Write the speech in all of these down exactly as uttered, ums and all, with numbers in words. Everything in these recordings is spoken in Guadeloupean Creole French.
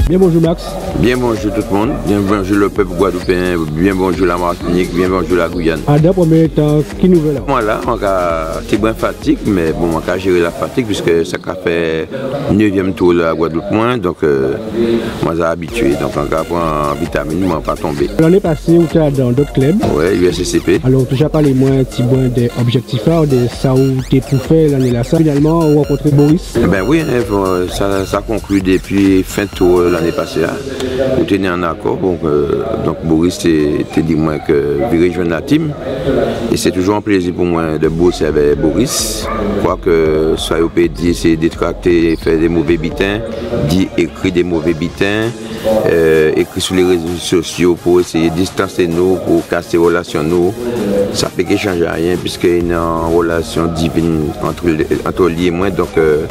Byen bonjou, Max. Byen bonjou tout moun. Byen bonjou lè pèp gwadloupéyen. Byen bonjou Lamatinik. Byen bonjou Lagwiyàn. Adan prèmyé tan, ki nouvèl-la? Mwen la, mwen ka tibwen fatig, mé bon, mwen ka jéré lafatig, piskè sa ka fè névyèm tou Lagwadloup mwen, donk, euh, mwen ja abityé, donk mwen ka pran vitamin, mwen pa tonbé. Lanné pasé, ou té adan dòt klèb. Wè, U S C C P. Alò, ou toujou palé mwen tibwen dè objèktif-la, dè sa ou té pou fè lanné-lasa. Finalman, ou rankontré Boris. Ében wi, en, bon, sa, sa konkli dépi fen tou lanné pasé-a. Nou té ni an akò, bon, euh, donk Boris té, té di mwen kè viré jwenn latim. É sé toujou an plézi pou mwen dè bosé avè Boris. Kwakè swa yo pé di, sé détrakté, fè dè mové biten, di, ékri dè mové biten, euh, ékri sou lé rézo sosyo pou éséyé distansé nou, pou kasé rèlasyon nou. Sa pé ké chanjé ayen, piskè ni an rèlasyon divin ant, ant li é mwen, donk, euh,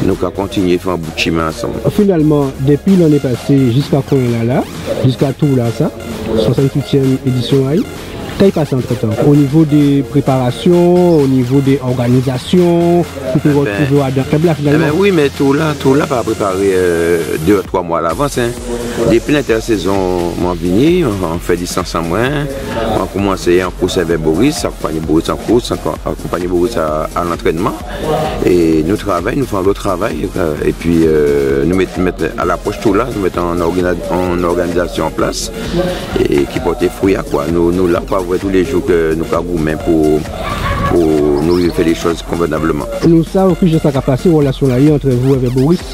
nou ka kontinyé fè an bout chimen ansanm. Finalman, dépi lanné pasé jiska konyéla la, jiska tou-lasa, swasanntuityèm édisyon a'y, ka ki pasé antrètan? O nivo dè préparasyon, o nivo dè òganizasyon, pou pé rètwouvé'w adan klèb-la finalman? Ében wi, mé tou-la, tou-la pa préparé, euh, dé a twa mwa alavans, en. Dépi lentèsézon, mwen vini, mwen, mwen fè lisans an mwen, mwen koumansé an kous avè Boris, akonpanyé Boris an kous, akonpanyé Boris a, a lantrènman. É nou travay, nou fè an gwo travay, euh, épi, euh, nou mèt, mèt a lapwòch tou-la, nou mèt an ògana-, an òganizasyon an plas, é ki pòté fwi a, kwa. Nou, nou la, kwa, vwè tou lé jou kè nou ka goumen pou, pou nou fè lé chòz konvènableman. Nou sav kijan sa ka pasé, rèlasyon-la yé ant vou avè Boris,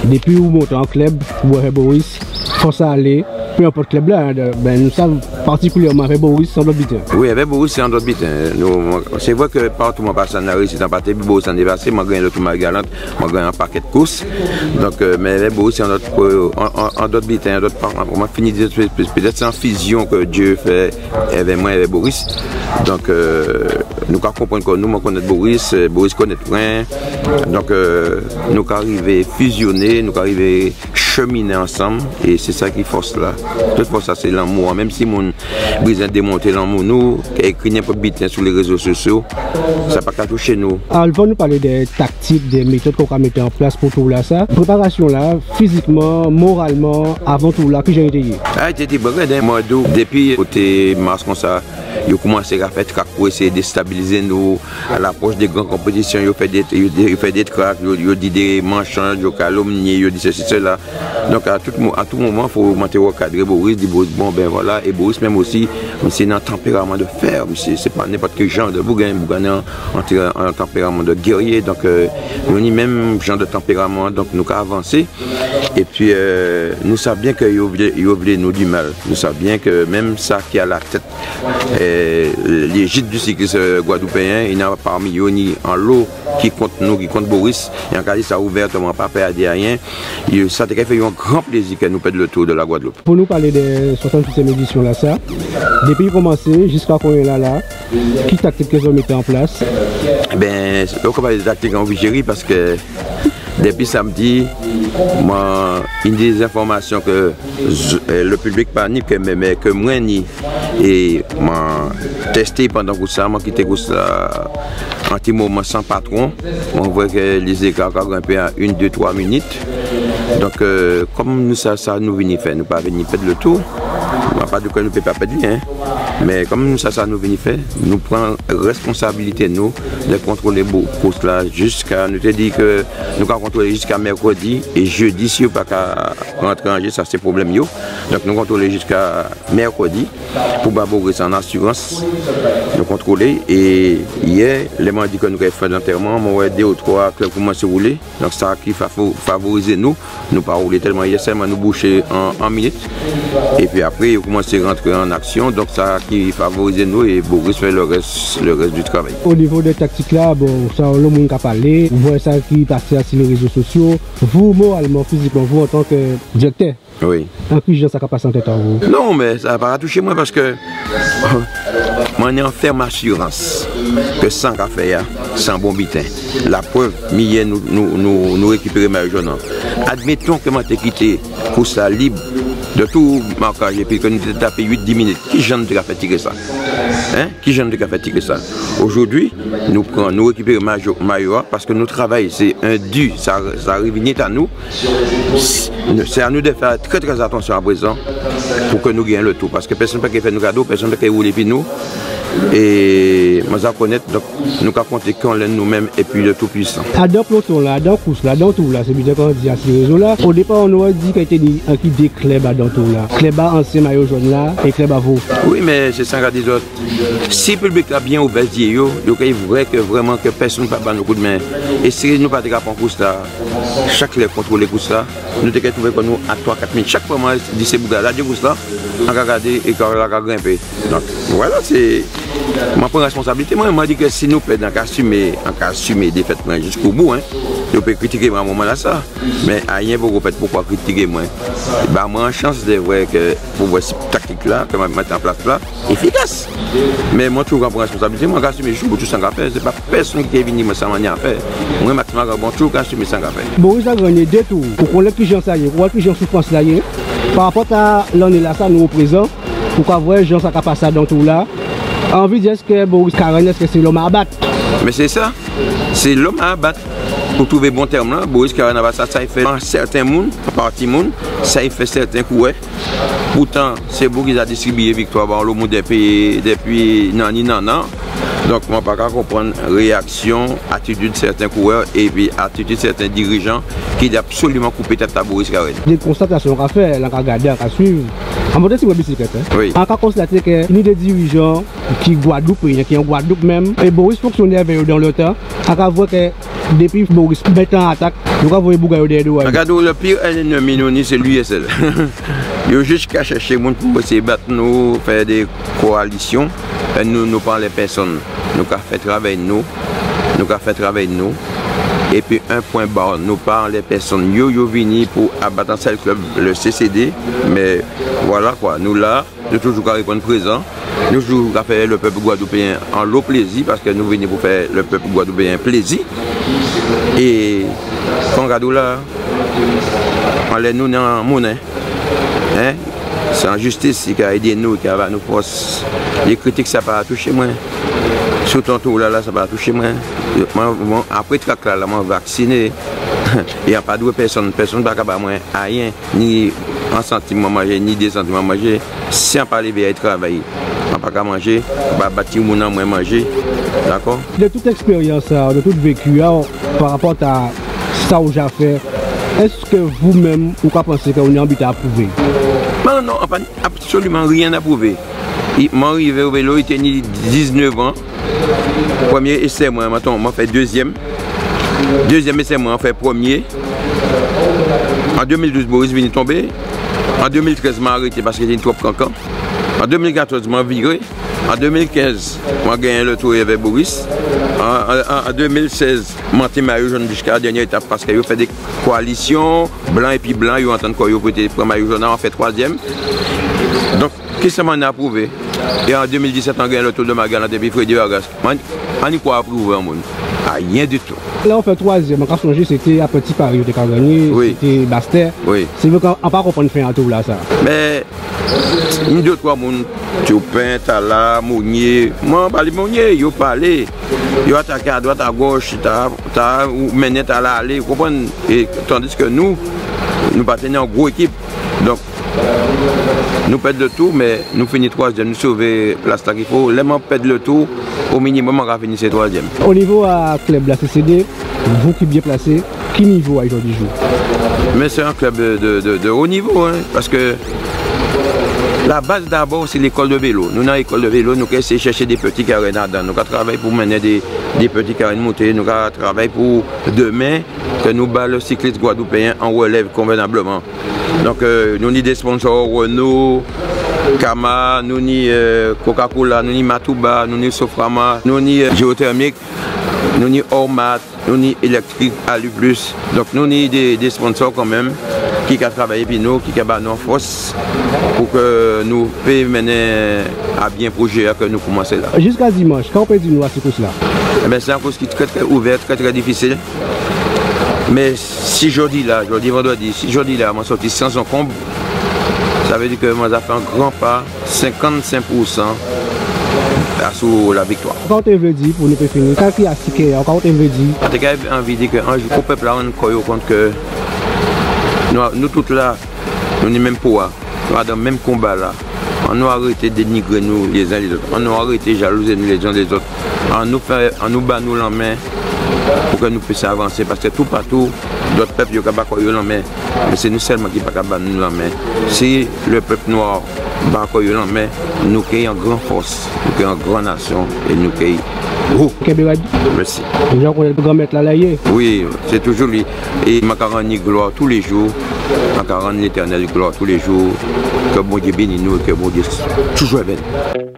dépi ou monté an klèb, ou avè Boris, fò sa alé, pé enpòt klèb-la, en, ben, nou sav patikilyèman avè Boris, sé an dòt biten. Wi, avè Boris, sé an dòt biten. Nou, sé vré kè patou mwen pasé an Ayisyèn, an pa té Boris lanné pasé, mwen genyen lòt Marie-Galante, mwen genyen an pakèt kous. Donk, euh, mé avè Boris, sé an dòt, euh, an, an, an dòt biten, an dòt pa, mwen fini di, pétèt sé an fizyon kè Dyé fè avè mwen, avè Boris. Donk, euh, nou ka konprann kò nou, mwen konnèt Boris, euh, Boris konnèt mwen. Donk, euh, nou ka rivé fizyoné, nou ka rivé chèminé ansanm, é sé sa ki fòs-la. Tout fòs-la, sé lanmou-a. Menm si moun bizwen démonté lanmou nou, ékri nenpòt biten sou lé rézo sosyo, sa pa ka touché nou. Avan nou palé dè taktik, dè métòd kè ou ka mèt an plas pou tou-lasa, préparasyon-la, fizikman, moralman, avan tou-la, kijan i té yé? A, i té, té bon, gadé, mwen di'w, dépi koté mas konsa, yo koumansé a fè trak pou éséyé déstabilizé nou. A lapwòch dè gran konpétisyon, yo fè dé, yo, yo fè dé trak, yo, yo di dé mansonj, yo kalomnyé, yo di sesi, sela. Donk, a tout mo-, a tout moman, fò mwen té wè kadré Boris, di Boris, bon, ben, vwala. É Boris menm osi, misyé ni an tanpéraman dè fè, misyé, sé pa nenpòt ki jan dè boug, en, boug-la ni an, an, an tanpéraman dè gèryé. Donk, euh, nou ni menm jan dè tanpéraman, donk nou ka avansé. Épi, euh, nou sav byen kè yo vlé, yo vlé nou di mal. Nou sav byen kè menm sa ki a la tèt, euh, léjid di siklis, euh, gwadloupéyen, i ni pami yo ni anlo ki kont nou, ki kont Boris. É an ka di sa ouvètèman, pa pè a di ayen. É sa té ké fè yo an gran plézi kè nou pèd lè Tour de la Guadeloupe. Pou nou palé dè swasanntuityèm édisyon-lasa, dépi i koumansé jiska konyéla la, ki taktik kè zòt mété an plas? Ében, lè ou ka palé dè taktik, an oblizé ri, paskè dépi sanmdi, mwen, yonn dé enfòmasyon kè z-, euh, lè piblik pa ni, kè mwen, mé kè mwen ni, é mwen tèsté pandan kous-la, mwen kité kous-la an ti moman san patwon. Mwen vwè kè lé zéka ka grenpé a yonn, dé, twa minit. Donk, euh, kòm nou sav sa nou vini fè, nou pa vini pèd lè Tour. Mwen pa di kè nou pé pa pèd li, en. Mé kòm nou sav sa nou vini fè, nou pran rèsponsabilité nou dè kontwolé bo-, kous-la jiska, nou té di kè nou ka kontwolé jiska mèkrèdi é jédi, si yo pa ka rantré an jé, sa sé pwoblèm yo. Donk nou kontwolé jiska mèkrèdi pou ba Boris an asirans. Nou kontwolé, é yè, lè mwen di kè nou ka fè lantèman, mwen wè dé ou twa klèb koumansé woulé. Donk sa ki favo-, favorizé nou. Nou pa woulé tèlman yè, sèlman nou bouché an, an minit. Épi apré, yo koumansé rantré an aksyon. Donk sa ki favorizé nou é Boris fè lè rès, lè rès di travay. O nivo dè taktik-la, bon, sa, lòt moun ka palé, ou vwè sa ki pasé asi lé rézo sosyo. Vou, moralman, fizikman, vou, antan kè dirèktè, Wi. An ki jan sa ka pasé an tèt a-w? Non, mé sa pa ka touché mwen paskè Mwen ni an fèm asirans ke sa an ka fè a, sé an bon biten. Laprèv, mi yè nou, nou, nou, nou rékipéré mayo jòn-lan. Adméton ke mwen té kité kous-la lib dè tout markaj épi ke nou té tapé uit, dis minit, kijan nou té ka fè tiré sa? Hen? Kijan nou té ka fè tiré sa? Ojòdi, nou pran, nou rékipéré mayo, mayo-a, paske nou travay, sé an di, sa, sa revni a nou. Sé a nou dè fè trè, trè atansyon aprézan pou ke nou genyen le Tour. Paske pèsonn pa ké fè nou kado, pèsonn pa ké woulé épi nou. É mwen ja konnèt, donk, nou ka konté ki anlè nou menm épi le Toupwisan. Adan ploton-la, adan kous-la, adan Tour-la, sé biten k'an di asi rézo-la. O dépa, nou té di ke té ni anki dé klèb adan Tour-la. Klèb a ansyen mayo jòn-la é klèb a vou. Wi, mé sé sa an ka di zòt. Si piblik-la byen ouvè zyé yo, yo kay vwè ke vrèman ke pèsonn pa ba nou koudmen. É si nou pa té ka pran kous-la, chak lè kontrolé kous-la, nou té ka twouvé kò nou a twa, kat minit. Chak fwa mwen di sé boug-la, ladjé kous-la, an ka gadé é kò-la ka grenpé. Donk, vwala, sé, mwen pran rèsponsabilité mwen, mwen di ke si nou pèd, an ka asimé, an ka asimé défèt mwen jiskobou, hen. Yo pé kritiké mwen a moman-lasa. Mé ayen poko fèt, poukwa kritiké mwen? Ba mwen an chans dè vwè ke, pou vwè si taktik-la ke mwen mèt an plas la éfikas. Mé mwen toujou ka pran rèsponsabilité mwen, an ka asimé jiskobou tout sa an ka fè. Sé pa pèsonn ki ké vin di mwen sa mwen ni a fè. Mwen, Max Marabou, toujou ka asimé sa an ka fè. Boris la gannyé dé Tour. Ou konnet kijan sa yé, ou konnet kijan soufrans-la yé. Pa rapò a lanné-lasa nou o prézan, ou ka vwè jan sa ka pasé adan Tour-la. Anvi di, èske Boris Carène, èske sé lòm a abat? Mé sé sa. Sé lòm a abat. Pou twouvé bon tèm-la, Boris Carène a abat, sa, sa i fè an sèten moun, an pati moun, sa i fè sèten kourè. Poutan, sé boug ki ja distribiyé viktwa ba onlo moun dépi, dépi nanni-nannan. Donk, mwen pa ka konprann réyaksyon, atitid sèten kourè épi atitid sèten dirijan ki lé absoliman koupé tèt a Boris Carène. Dé konstatasyon an ka fè, la an ka gadé, an ka suiv. An monté si mwen bisiklèt, hen. Wi. An ka konstaté ke ni dé dirijan ki gwadloupéyen, ki an Gwadloup menm. É Boris fonksyonné avè yo dan le tan. An ka vwè ke dépi Boris mèt an atak, yo ka voyé boug a yo dèyè do a yo. Gadé, le pire ennemi nou ni, sé l'U S L. Yo jis ka chèché moun pou éséyé bat nou, fè dé kowalisyon. É nou, nou pa anlè pèsonn. Nou ka fè travay nou. Nou ka fè travay nou. Épi, an pwen ba, nou pa anlè pèsonn. Yo, yo vini pou abat an sèl klèb, le C C D. Mé vwala kwa, nou la. Nou toujou ka réponn prézan. Nou toujou ka fè le pèp gwadloupéyen onlo plézi, paske nou vini pou fè le pèp gwadloupéyen plézi. É, kon gadé'w la, anlè nou ni an moun, hen. Sé an jistis, i ka édé nou, i ka ba nou fòs. Lé kritik, sa pa touché mwen. Sou ton Tour-la, la, sa pa touché mwen. Mwen, mwen, apré trak-la, la, mwen vaksiné. É an pa dwé pèsonn, pèsonn pa ka ba mwen ayen. Ni an santim mwen manjé, ni dé santim mwen manjé. Si an pa lévé ay travay, an pa ka manjé, an pa ba timoun an mwen manjé. Dakò? De tout èkspéryans-sa, de tout véki-a, pa rapò a sa ou ja fè, èske vou menm, ou ka pansé ke ou ni an biten a pwouvé? Non, non, an pa ni absoliman ayen a pwouvé. I, mwen rivé o vélo, i té ni diznèf an. Prèmyé ésè mwen, mwen tonbé, mwen fè dézyèm. Dézyèm ésè mwen, mwen fè prèmyé. An dé mil douz, Boris vini tonbé. An dé mil trèz, mwen arété paske té ni twòp kankan. An dé mil katòz, mwen viré. An dé mil kenz, mwen genyen le Tour avè Boris. An, an, an, an dé mil sèz, mwen té mayo jòn jiska dènyé étap paske yo fè dé kowalisyon, blan épi blan, yo antann kò yo pou té pran mayo jòn-la, mwen fè twazyèm. Donk, kisa mwen ni a pwouvé? É an dé mil disèt, an genyen le Tour de Marie-Galante épi Freddy Vargas. Mwen, an ni kwa a pwouvé an moun? Ayen ditou. La ou fè twazyèm, an ka sonjé sé té a Petit Paris ou té ka gannyé, wi, sé té Bastè. Wi. Sé vré ke an pa konprann fen a Tour-lasa. Mé ni dé twa moun, Turpin, Tala, Meunier, mwen pa lé Meunier, yo palé, yo ataké a dwat, a gòch, ta, ta, ou mennen, ta alé, ou konprann? É tandiske nou, nou pa té ni an gwo ékip. Donk, nou pèd le Tour, mé nou fini twazyèm, nou sové plas-la ki fo. Lè mwen pèd le Tour, o minimòm, mwen ka fini sé twazyèm. O nivo a klèb-la, C C D, vou ki byen plasé, ki nivo a-y jòdijou? Mé sé an klèb de, de, de, de wo nivo, en, paske la baz dabò, sé lékòl de vélo. Nou ni lékòl de vélo, nou ka éséyé chèché dé piti karèn adan. Nou ka travay pou mennen dé, dé piti karèn monté, nou ka travay pou dèmen, ke nou ba le siklis gwadloupéyen an rèlèv konvènableman. Donk, euh, nou ni dé sponsò, Renault, Kama, nou ni, euh, Coca-Cola, nou ni Matouba, nou ni Soframa, nou ni, euh, Géothermique, nou ni Ormat, nou ni Electric, Alu Plus. Donk, nou ni dé, dé sponsò kanmenm ki ka travay épi nou, ki ka ba nou an fòs pou ke nou pé mennen a byen pwojé-a ke nou koumansé la. Jiska dimanch, ka ou pé di nou asi kous-la? Ében, sé an kous ki trè, trè ouvè, trè, trè difisil. Mé si jòdi-la, jòdi vandrèdi, si jòdi-la, mwen sòti san zonkonb, sa vé di ke mwen ja fè an gran pa, senkannsenk pousan asou laviktwa. Ka ou té vlé di pou nou pé fini? Ka ki asi kè-a, ka ou té vlé di? An té ka anvi di ke an jou, pou pèp-la rann kò yo kont ke nou, nou tout la, nou ni menm po-a, nou adan menm konba-la. Annou arété dénigré nou lézen lézòt. Annou arété jalouzé nou lézen lézòt. Annou fè, annou ba nou lanmen pou ke nou pwis avansé, paske toupatou, dòt pèp yo ka ba kò yo lanmen. Mé sé nou sèlman ki pa ka ba nou lanmen. Si lè pèp nwa ba kò yo lanmen, nou ké an gran fòs, nou ké an gran nasyon é nou ké gwo. Kenbé rèd. Mèsi. Ou ja konnet Granmèt-la la yé. Wi, sé toujou li. É mwen ka rann li glwa tou lé jou, mwen ka rann Létènèl glwa tou lé jou. Ke Bondyé béni nou é ke Bondyé toujou avè nou.